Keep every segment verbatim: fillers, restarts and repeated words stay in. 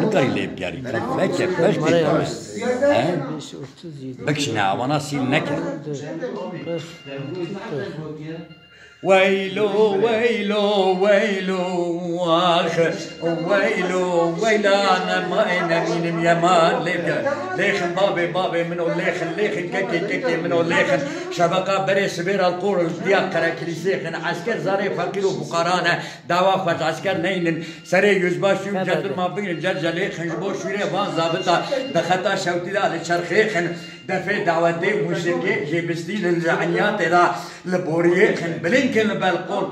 nikarî lê bigerî. Veke beş tê teme. He? Bikişîne, avana sîl neke. Weylo, weylo, weylo, ax. Weylo, weyla, nema, nemînim yema, lêke. Lêxin babê, babê min o, lêxin, lêxin, kekê, kekê min o, lêxin. Şebeqa berê sibêra qor, diya qerekilîsêxin. Esker zarê feqîr û fuqarane. Dawa xwe ji esker neynin. Serê yüzbaşî û ceturma bigrin, celcelêxin. Ji bo şûrê van zabita, di xeta şewtî de li çerxêxin. Defê dawetê mûşikê jê bistînin, ji enyatê de li boriyêxin. Bilinkên li ber qol,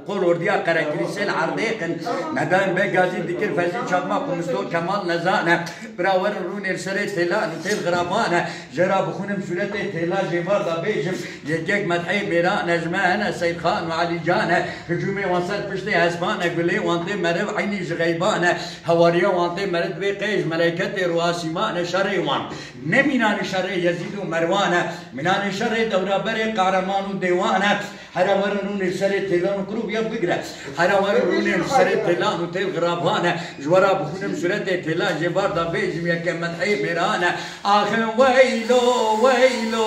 qol ordiya qerekilîsê li erdêxin. Nedan Begazî dikir Fezî Çakmak û Misto Kemal nezane. Bira werin rûnê li serê têlan û têl xirabane. Jê ra bixwînim sûretê têla jê var da bêjim. Yek yek medhê mêran e, ji me hene Seydxan û Elîcan e. Hicûmê wan ser piştê hespan e, gulê wan tê meriv eynî ji xeyban e. Hewariya wan tê meriv divê qey ji meleyketê ro asîman e, şerê wan. Ne mînanê şerê Yezîd û Merwan e, mînanê şerê dewraberê qehreman û dêwan e. Here werin rûnê serê têlan û qirûbiya bigire. Here werin rûnê serê têlan û têl xiraban e. Ji we ra bixwînim sûretê têlan jê var da bêjim yeke medhê mêran e. Axin weylo, weylo,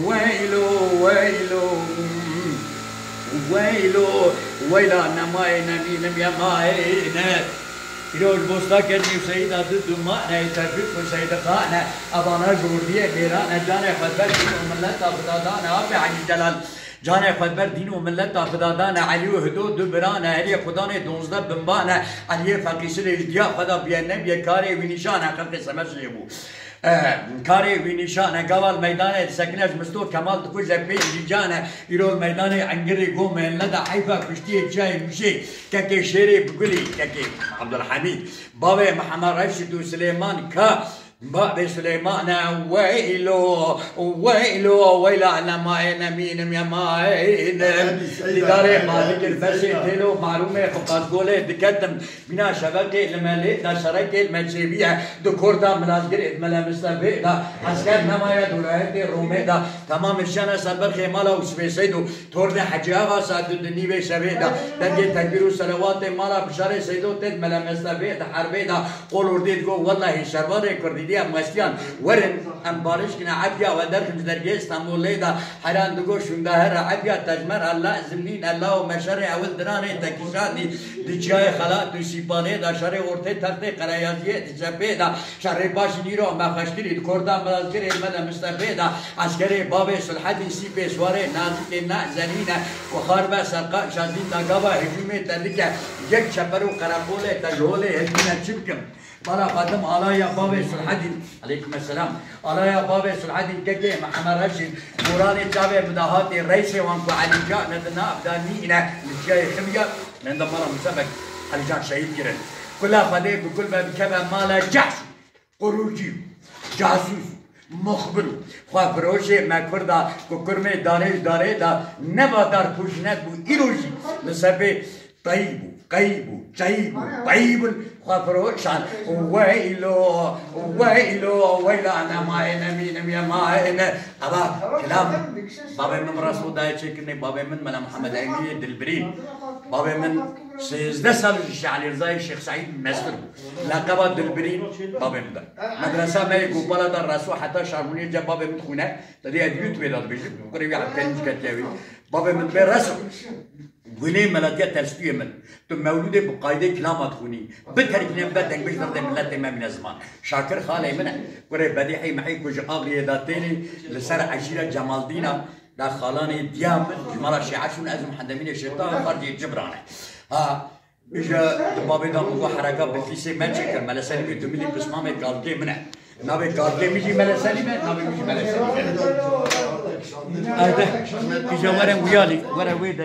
weylo, weylo. Weylo, weyla nemayê nemînim yemayê ne. Îro ji Bosta Kedî û Seyda du duman e, Tevfîq û Seydi Xan e. Evana ji wirdiyê mêran e, canê xwe ber dîn û mileta Xuda dane. Apê Elî Celal, canê xwe ber dîn û mileta Xuda dane. Elî û Hido du biran e, herî Xudanê donzdeh binban e. Eliyê Feqî Silê ji diya xwe da biye nebiye karê wî nîşan e, xelkê Semer Silê bû. E, karê wî nîşan e, gava li meydanê disekine ji Misto Kemal dikuje pê jî can e. Îro li meydanê Engirê Gomê, leda heyfa kuştiyê çiyayê Mûşê, kekê şêrê bi gulî, kekê Abdulhamîd, bavê Mihemed Reşîd û Silêman Ka, bavê Silêman e, weylo, weylo, weyla ne mayê ne mînim ye mayê ne. Dîdarê Malikir Beşê Têlo Marûmê bi qazgolê diketim. Bîna şeveqê li me lê da şerekê li me çêbiye. Di korda milazgirê di Mele Mistefê da esker nemaye di wîlayetê Romê da. Temamê şiyane ser berxê mala û sibê Seydo. Tordê Hecî Axa saet du di nîvê şevê da. Dengê tekbîr û selewatê mala bişarê Seydo tê di Mele Mistefê di herbê da. Qol û dî digo, wellahî şervanê kurdî diye mestiyan. Werin em barişkine efiya we derxin ji dergê Stenbolê da. Heran digo şûnda here efiya tecmer Allah zimnîn Allah û meşerê ewil diranê tekişandî. Di çiyayê Xelat û Sîpanê da şerê ortê tertê Qereyaziyê di cepê da şerê baş nîro me xweşkirî di korda mirazgirê me de Mistefê da eskerê bavê Sulhedîn Sîpê Suwarê Nazikê Nazenîne ku xar be serqa şazîn da gava hicûmê te dike yek çeper û qereqolê te ji holê hilbîne çi bikim? Bala Fatim alaya bavê Sulhedîn, aleykum selam, alaya bavê Sulhedîn kekê Mihemed Reşîd, Goranê çavê min de hatê reysê wan ku Elîcan di nav de nîne li ciyayê xiviya, menda mala Musebek Elîcan şehîd kirin. Kula Xwedê bi kul ve bikeve mala cehş, qurûcî, casûs, muxbir û xwefiroşê me Kurda ku kurmê darê ji darê de neva dar ku jinet bû îro jî li ser pê Teyîb û qeyîb û çeyîb û teyîb û xwefiroşan. Weylo, weylo, weyla ne mayê ne mînim ye mayê ne. Eva kilam, bavê min bi Resul dayê çêkirinê, bavê min Mela Mihemed Eynî yê Dilbirîn. Bavê min sêzdeh sal ji Şêx Elî Rizayê Şêx Seîd mestir bû. Leqeba Dilbirîn bavê min da. Medresa me yê Gopala da Resul heta Şarmûniyê cem bavê min dixwîne. Te dê ez YouTube da dibêjim. Kurê wî Ebdulkerîm ji ketiye wî. Bavê min dibê Resul. Gunê melatiya telstûyê min. Tu mewlûdê bi qaydê kilama dixwînî. Biterkîne bibe dengbêj derdê miletê me mîne ziman. Şakir xalê min e. Kurê Bedîhî Mehî ku ji Axriyê de tênê li ser eşîra Cemaldîna da xalanê diya min ji mala Şê'a çûn ez û Muhedemînê Şêxta xarcê Cibran e. Ha, îja di bavê da min got hereka Bilqîsê me çêkir. Mele Selîmê tu milî pismamê kalkê min e. Navê kalkê min jî Mele Selîm e, navê min jî Mele Selîm e. Haydi, îja were wiyalî, were wê derê.